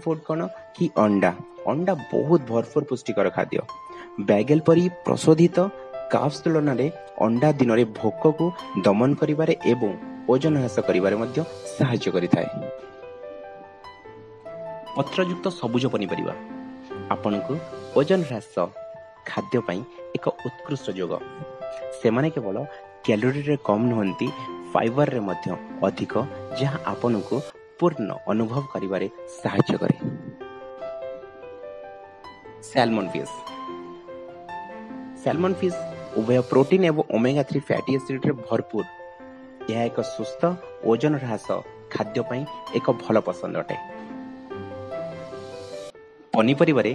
Food କ'ଣ କି ଅଣ୍ଡା। ଅଣ୍ଡା ବହୁତ ଭରପୁର ପୁଷ୍ଟିକର ଖାଦ୍ୟ। ବ୍ୟାଗେଲ ପରି ପ୍ରଶୋଧିତ କାବ୍ସ ତୁଳନାରେ ଅଣ୍ଡା ଦିନରେ ଭୋକକୁ ଦମନ କରିବାରେ ଏବଂ ଓଜନ ହ୍ରାସ କରିବାରେ ମଧ୍ୟ ସାହାଯ୍ୟ କରିଥାଏ। ପତ୍ରଯୁକ୍ତ ସବୁଜ ପନିପରିବା ଆପଣଙ୍କୁ ଓଜନ ହ୍ରାସ ଖାଦ୍ୟ ପାଇଁ ଏକ ଉତ୍କୃଷ୍ଟ ଯୋଗ। ସେମାନେ କେବଳ କ୍ୟାଲୋରୀରେ କମ୍ ନୁହନ୍ତି, ଫାଇବରରେ ମଧ୍ୟ ଅଧିକ, ଯାହା ଆପଣଙ୍କୁ ପୂର୍ଣ୍ଣ ଅନୁଭବ କରିବାରେ ସାହାଯ୍ୟ କରେ। Salmon fees. ସାଲମନ୍ ଫିସ୍ ଉଭୟ ପ୍ରୋଟିନ୍ ଏବଂ ଓମେଗା 3 ଫ୍ୟାଟି ଏସିଡ୍ରେ ଭରପୁର। ଏହା ଏକ ସୁସ୍ଥ ଓଜନ ହ୍ରାସ ଖାଦ୍ୟ ପାଇଁ ଏକ ଭଲ ପସନ୍ଦ ଅଟେ। ପନିପରିବାରେ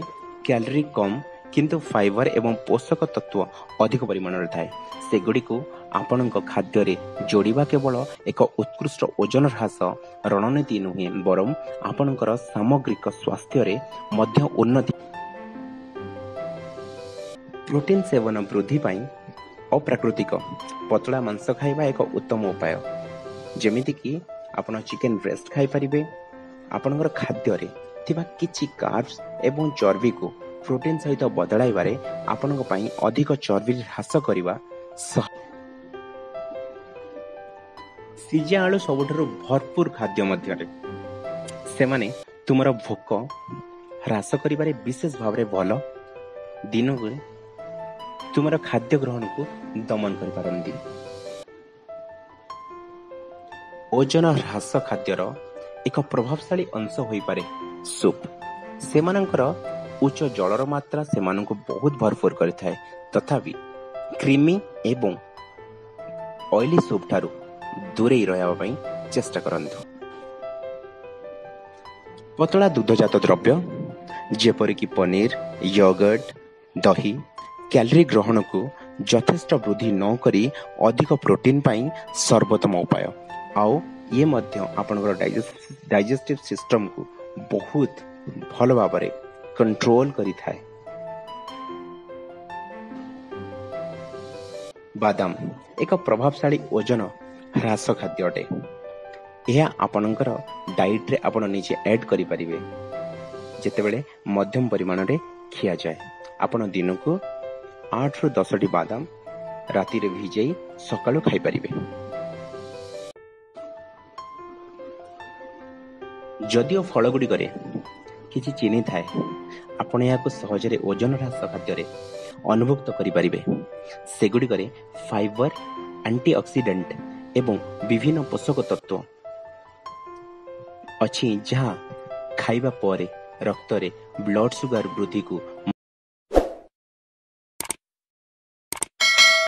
କ୍ୟାଲୋରୀ କମ୍ କିନ୍ତୁ ଫାଇବର ଏବଂ ପୋଷକ ତତ୍ତ୍ୱ ଅଧିକ ପରିମାଣରେ ଥାଏ। ସେଗୁଡ଼ିକୁ ଆପଣଙ୍କ ଖାଦ୍ୟରେ ଯୋଡ଼ିବା କେବଳ ଏକ ଉତ୍କୃଷ୍ଟ ଓଜନ ହ୍ରାସ ରଣନୀତି ନୁହେଁ, ବରଂ ଆପଣଙ୍କର ସାମଗ୍ରିକ ସ୍ୱାସ୍ଥ୍ୟରେ ମଧ୍ୟ ଉନ୍ନତି। ପ୍ରୋଟିନ୍ ସେବନ ବୃଦ୍ଧି ପାଇଁ ଅପ୍ରାକୃତିକ ପତଳା ମାଂସ ଖାଇବା ଏକ ଉତ୍ତମ ଉପାୟ, ଯେମିତିକି ଆପଣ ଚିକେନ୍ ବ୍ରେଷ୍ଟ ଖାଇପାରିବେ। ଆପଣଙ୍କର ଖାଦ୍ୟରେ ଥିବା କିଛି କାର୍ବସ୍ ଏବଂ ଚର୍ବିକୁ ପ୍ରୋଟିନ୍ ସହିତ ବଦଳାଇବାରେ ଆପଣଙ୍କ ପାଇଁ ଅଧିକ ଚର୍ବି ହ୍ରାସ କରିବା ସହ। ସିଝା ଆଳୁ ସବୁଠାରୁ ଭରପୁର ଖାଦ୍ୟ ମଧ୍ୟରେ। ସେମାନେ ତୁମର ଭୋକ ହ୍ରାସ କରିବାରେ ବିଶେଷ ଭାବରେ ଭଲ ଦିନକୁ ତୁମର ଖାଦ୍ୟ ଗ୍ରହଣକୁ ଦମନ କରିପାରନ୍ତି। ଓଜନ ହ୍ରାସ ଖାଦ୍ୟର ଏକ ପ୍ରଭାବଶାଳୀ ଅଂଶ ହୋଇପାରେ ସୁପ୍। ସେମାନଙ୍କର ଉଚ୍ଚ ଜଳର ମାତ୍ରା ସେମାନଙ୍କୁ ବହୁତ ଭରପୁର କରିଥାଏ। ତଥାପି କ୍ରିମି ଏବଂ ଅଏଲି ସୁପ୍ ଠାରୁ ଦୂରେଇ ରହିବା ପାଇଁ ଚେଷ୍ଟା କରନ୍ତୁ। ପତଳା ଦୁଗ୍ଧଜାତ ଦ୍ରବ୍ୟ ଯେପରିକି ପନିର, ୟୋଗର୍ଟ, ଦହି କ୍ୟାଲୋରୀ ଗ୍ରହଣକୁ ଯଥେଷ୍ଟ ବୃଦ୍ଧି ନ କରି ଅଧିକ ପ୍ରୋଟିନ୍ ପାଇଁ ସର୍ବୋତ୍ତମ ଉପାୟ। ଆଉ ଇଏ ମଧ୍ୟ ଆପଣଙ୍କର ଡାଇଜେଷ୍ଟିଭ୍ ସିଷ୍ଟମକୁ ବହୁତ ଭଲ ଭାବରେ କଣ୍ଟ୍ରୋଲ କରିଥାଏ। ବାଦାମ ଏକ ପ୍ରଭାବଶାଳୀ ଓଜନ ହ୍ରାସ ଖାଦ୍ୟ ଅଟେ। ଏହା ଆପଣଙ୍କର ଡାଇଟ୍ରେ ଆପଣ ନିଜେ ଆଡ୍ କରିପାରିବେ ଯେତେବେଳେ ମଧ୍ୟମ ପରିମାଣରେ ଖିଆଯାଏ। ଆପଣ ଦିନକୁ 8ରୁ 10ଟି ବାଦାମ ରାତିରେ ଭିଜେଇ ସକାଳୁ ଖାଇପାରିବେ। ଯଦିଓ ଫଳଗୁଡ଼ିକରେ କିଛି ଚିନି ଥାଏ, ଆପଣ ଏହାକୁ ସହଜରେ ଓଜନ ହ୍ରାସ ଖାଦ୍ୟରେ ଅନୁଭୁକ୍ତ କରିପାରିବେ। ସେଗୁଡ଼ିକରେ ଫାଇବର, ଆଣ୍ଟିଅକ୍ସିଡେଣ୍ଟ ଏବଂ ବିଭିନ୍ନ ପୋଷକ ତତ୍ତ୍ୱ ଅଛି, ଯାହା ଖାଇବା ପରେ ରକ୍ତରେ ବ୍ଲଡ୍ ସୁଗାର ବୃଦ୍ଧିକୁ